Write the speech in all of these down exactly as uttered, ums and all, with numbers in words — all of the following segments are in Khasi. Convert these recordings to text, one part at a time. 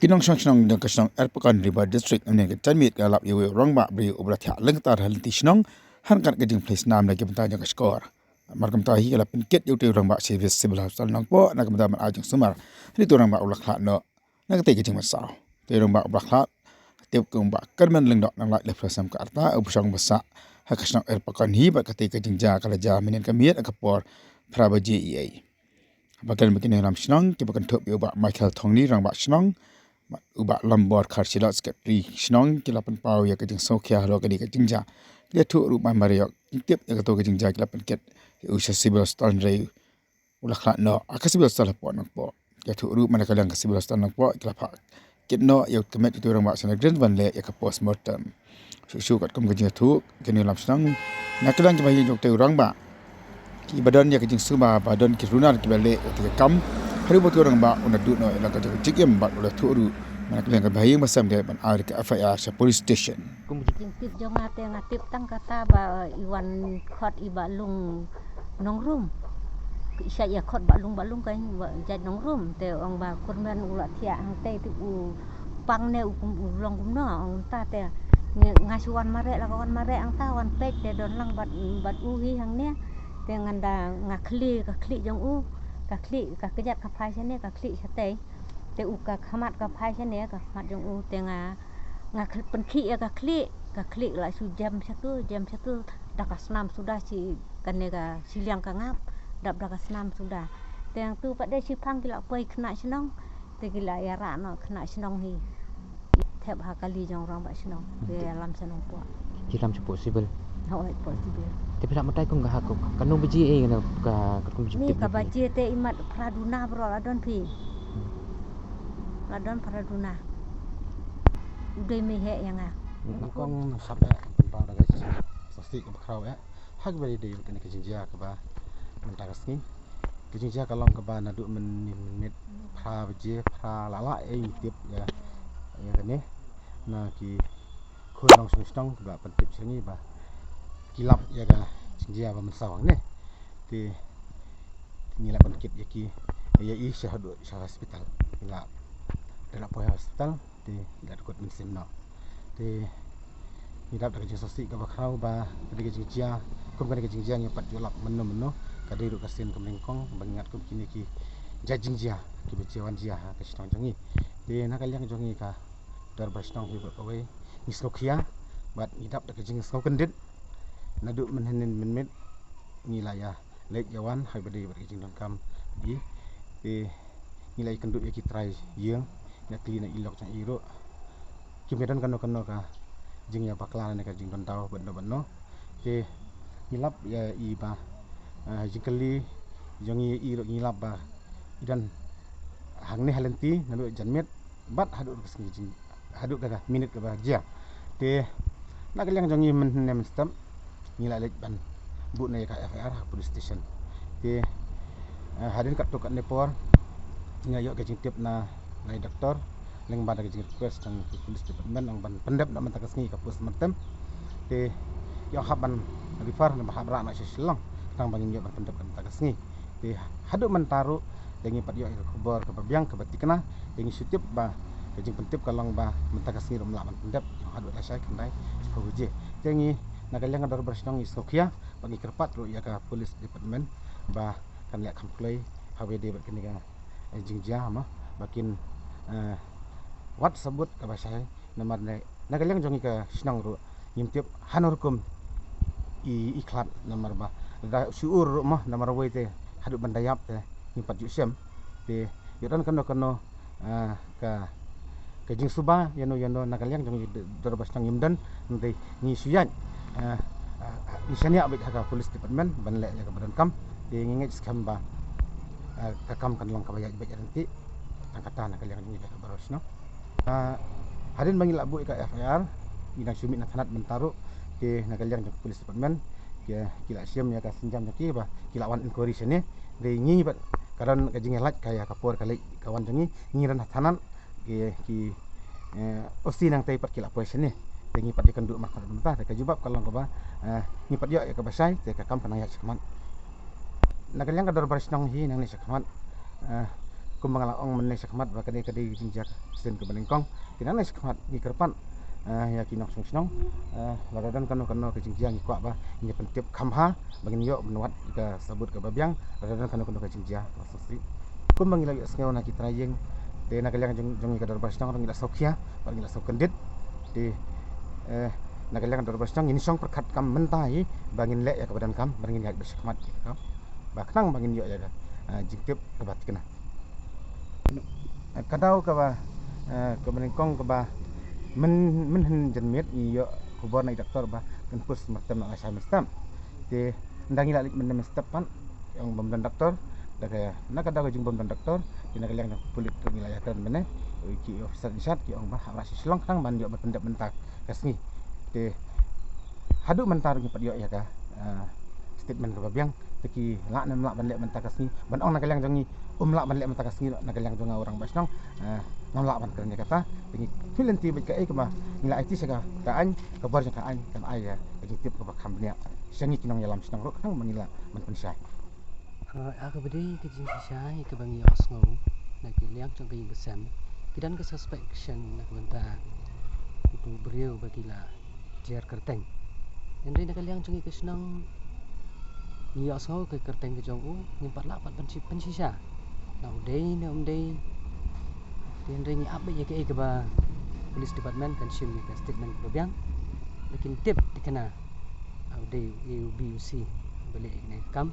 Ki nongshong shnong jong ka shnong Erpakon, Ri Bhoi District, mynhynnin ka janmiet ki la lap ïa uwei u rangbah briew uba la thiah lyngktar ha lynti shnong, ha ryngkat ka jingphlei snam na ki bynta jong ka shkor. Markata hi ki la pynkit ïa utei u rangbah sha Civil Hospital Nongpoh na ka bynta ban ai jingsumar ïa utei u rangbah uba la khlad noh na katei ka jingmynsaw. Utei u rangbah uba la khlad, tip kum u Bah Kyrmen Lyngdoh, nang Laitlynthong Phrasem ka rta, uba shong ba sah ha ka shnong Erpakon hi, bad katei ka jingjia ka la jia mynhynnin ka miet ha ka por phra baje eiei. Haba kren bad ki nongïalam shnong kiba kynthup ïa u Bah Michael Thongni, rangbah shnong, bad u Bah Lambor Kharshilok, Secretary shnong, ki la pynpaw ïa ka jingsngewkhia halor kane ka jingjia. Ki la ïathuh ruh ba mar ïoh jingtip ïa kato ka jingjia ki la pynkit ïa u sha Civil Hospital, hynrei u la khlad noh ha ka Civil Hospital hapoh Nongpoh. Ki la ïathuh ruh ba na ka liang ka Civil Hospital Nongpoh ki la phah kit noh ïa u, ka met utei u rangbah sha Nongkrem ban leh ïa ka post mortem. Shuh shuh katkum ka jingïathuh ki nongïalam shnong, na ka liang kiba ha ïing jong utei u rangbah, kiba don ïa ka jingsumar ba don ki runar kiba leh ïa ka kam, haduh ba utei u rangbah u la duh noh ïa la ka jong ka jingim bad u la ïathuh ruh ba na ka liang kaba ha ïing ba sem dei ban ai ka F I R sha police station. Kum ka jingtip jong nga te nga tip tang kata ba i wan khot i Bah Lung Nongrum. Ki shait ïa khot Bah Lung, Bah Lung ka jait Nongrum, te ong ba Kyrmen u la thiah hangtei, te u pang ne u kum u long kumno, ong kumta. Te nga, nga shu wan mareh, la ka wan mareh hangta, wan peit te don lang bad, bad u hi hangne. Te ngan da nga khlieh ka khlieh jong u, ka khlieh, ka kjat ka phai shane, ka khlieh shatei. Te u ka khmat ka phai shane, ka khmat jong u, te nga, nga khl-, pynkhih ïa ka khlieh, ka khlieh la shu jem shatu, jem shatu da ka snam suda, shi kane ka shiliang ka ngap dap da ka snam suda. Te hangtu pat de shiphang ki la poi khynnah shnong, te ki la ïarah noh khynnah shnong hi. Thep ha kali jong rangbah shnong, ki lam shnong pok. Ki lam sha poh Civil. Hooid, poh Civil. Te phi lah batai kum ka ha ka, ka nong baje ei, ka, ka kum baje. Ni ka baje te imat phra duna baroh la don phi. La don phra duna. U dei me heh ïa nga. Kong sap eh, tang da ka sosik ka bakhraw eh. Ha kaba dei dei kane ka jingjia kaba mynta ka sngi. Ka jingjia ka long kaba naduh myn, mynmiet phra baje, phra la la ei tip ïa, ïa kane. Na ki khun nongshong shnong ba pyntip sha ngi ba ki lap ïa ka jingjia ba mynsaw hangne. Te ngi la pynkit ïa ki, ïa i sha haduh sha hospital. Ngi la, ngi la poi hospital, te ngi la dkut mynsiem noh. Te ngi dap da ka jingsngewsih kaba khraw ba ka dei ka jingjia, kum ka dei ka jingjia ngi pat ju lap mynno mynno, ka dei ruh ka sien ka mlengkong ba ngi ngat kum kine ki jait jingjia kiba jia wan jia ha ka shnong jong ngi. Te na ka liang jong ngi ka dorbar shnong hi baroh kawei ngi sngewkhia bad ngi dap da ka jingsngewkyndit. Naduh mynhynnin mynmiet ngi la ïa leit ïa wan ha kaba dei bad ka jingdonkam i. Te ngi la ïakynduh ïa ki trai ïing, ngi la kylli na i lok jong i ruh. Kim ïadon kano kano ka jingïabakla ne ka jingdon daw bad no bad no. Te ngi lap ïa i ba, eh, jingkylli jong ngi ïa i ruh ngi lap ba i don hangne ha lynti naduh janmiet bad haduh ka sngi jing, haduh ka minit kaba jia. Te na ka liang jong ngi mynhynne mynstep ngi la leit ban buh noh ïa ka F I R ha police station. Te, eh, hadien katto katne por ngi la ïoh ka jingtip na, na i doktor lyngba da ka jingrequest jong ka police department ong ban pyndep noh mynta ka sngi ka postmortem. Te ïoh hap ban refer ne ba hap rah noh sha Shillong tang ba ngin ïoh ban pyndep mynta ka sngi. Te haduh mynta ruh te ngi pat ïoh ïa ka khubor kaba biang kaba thikna, te ngi shu tip ba ka jingpyntip ka long ba mynta ka sngi ruh ym lah ban pyndep haduh lashai khyndai shiphew baje. Te ngi na ka liang ka dorbar shnong ngi sngewkhia bad ngi kyrpad ruh ïa ka police department ba kan leh kham kloi ha kaba dei bad kane ka, eh, jingjia mo ba kin, eh, wad sabut kaba shai. Namar ne na ka liang jong ngi ka shnong ruh ngim tip hano rukom i, i khlad namar ba da shu ur ruh mo namar wei te haduh ban da ïap te ngim pat ju shem. Te ïoh don kano kano, ah, ka, ka jingsuba ïano ïano na ka liang jong ngi dorbar shnong ngim don. Ngi, ngi shu ïaid, ah, ah, ngi shaniah beit ha ka police department ban leh ïa kaba donkam. Te ngi ngeit skhem ba, ah, ka kam kan long kaba ïaid beit ïa lynti. Tang kata na ka liang jong ngi ka dorbar shnong. Ah, hadien ba ngi la buh ïa ka F I R ngi dang shu mih na thanat mynta ruh. Te na ka liang jong ka police department ki, ki la shim ïa ka sienjam jong ki ba ki la wan inquiry shane. Dei ngi pat ka don ka jingïalait ka ïa ka por ka leit ka wan jong ngi, ngi don ha thanat. Ki, ki, eh, O C nangtei pat ki la poi shane. Te ngi pat ïakynduh markhmat mynta te ka jubab ka long kaba, eh, ngi pat ïoh ïa kaba shai te ka kam ka nang ïaid shakhmat. Na ka liang ka dorbar shnong hi nangne shakhmat, eh, Kumba nga la ong mynne shakhmat ba kane ka dei ka jingjia ka sien kaba nyngkong. Te nangne shakhmat ngi kyrpad, eh, ïa ki nongshong shnong, eh, lada don kano kano ka jingjia ngi kwah ba ngi pyntip kham bha ba ngin ïoh ban wad ka sabut kaba biang lada don kano kano ka jingjia kaba sngewsih. Kumba ngi la ïohsngew na ki trai ïing, te na ka liang jong, jong ngi ka dorbar shnong ruh ngi la sngewkhia bad ngi la sngewkyndit. Te, eh, na ka liang ka dorbar shnong ngin shong pyrkhat kam mynta hi ba ngin leh ïa kaba donkam, ba ngin ïaid bad shakhmat ïa ka kam, ba khnang ba ngin ïoh ïa ka, eh, jingtip kaba thikna. Ka daw kaba, eh, kaba nyngkong kaba myn, mynhynnin janmiet ngi ïoh khubor na i doktor ba kan postmortem na lai shai mynstep. Te ynda ngi la leit mynne mynstep pat ki ong bym don doktor. Da ka, na ka daw ka jingbym don doktor, te na ka liang jong pulit ruh ngi la ïakren mynne, ki officer in charge ki ong ba hap rah sha Shillong khnang ban ïoh ban pyndep mynta ka sngi. Te haduh mynta ruh ngim pat ïoh ïa ka, ah, statement kaba biang. Te ki lah ne ym lah ban leh mynta ka sngi, ban ong na ka liang jong ngi um lah ban leh mynta ka sngi, na ka liang jong nga u rangbah shnong, ah, ngam lah ban kren ïa kata. Te ngi pynlynti bad kaei kaba ngi la aiti sha ka, ka aiñ, ka bor jong ka aiñ kan ai ïa ka jingtip kaba kham bniah sha ngi ki nongïalam shnong ruh khnang ba ngin lah ban pynshai. Ah, ha kaba dei ka jingpynshai kaba ngi ïohsngew na ka liang jong ka ïing ka sem, ki don ka suspicion na ka bynta utu u briew ba ki la jer kyrteng. Hynrei na ka liang jong ngi ka shnong ngi ïohsngew ka kyrteng ka jong u, ngim pat lah pat ban shi-, pynshisha na u dei ne um dei. Te hynrei ngi ap beit ïa kaei kaba police department kan shim ïa ka statement kaba biang. Ba kin tip thikna ha u dei u A, u B, u C ba leh ïa kane ka kam.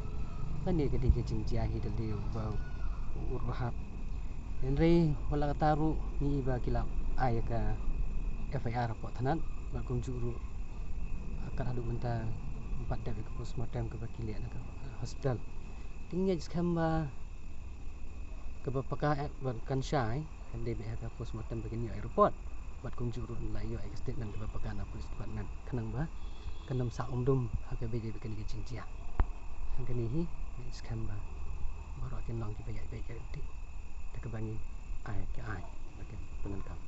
Lane ka dei ka jingjia hi da lade uba u, u ruh hap. Hynrei wat la katta ruh ngi i ba ki la ai ïa ka F I R hapoh thanat bad kumjuh ruh, ah, kat haduh mynta ngim pat dep ïa ka postmortem kaba ki leh na ka, ah, hospital. Te ngi ngeit skhem ba kaba paka, eh, ba kan shai, kan dei beit ha ka postmortem ba kin ïoh ïa ka report bad kumjuh ruh la ïoh ïa ka statement kaba paka na police department khnang ba kan ym sah um dum ha kaba ïadei bad kane ka jingjia. Hangkane hi ngi ngeit skhem ba baroh kin long kiba ïaid beit ïaid lynti da kaba ngi ai ka aiñ bad ka pyndonkam.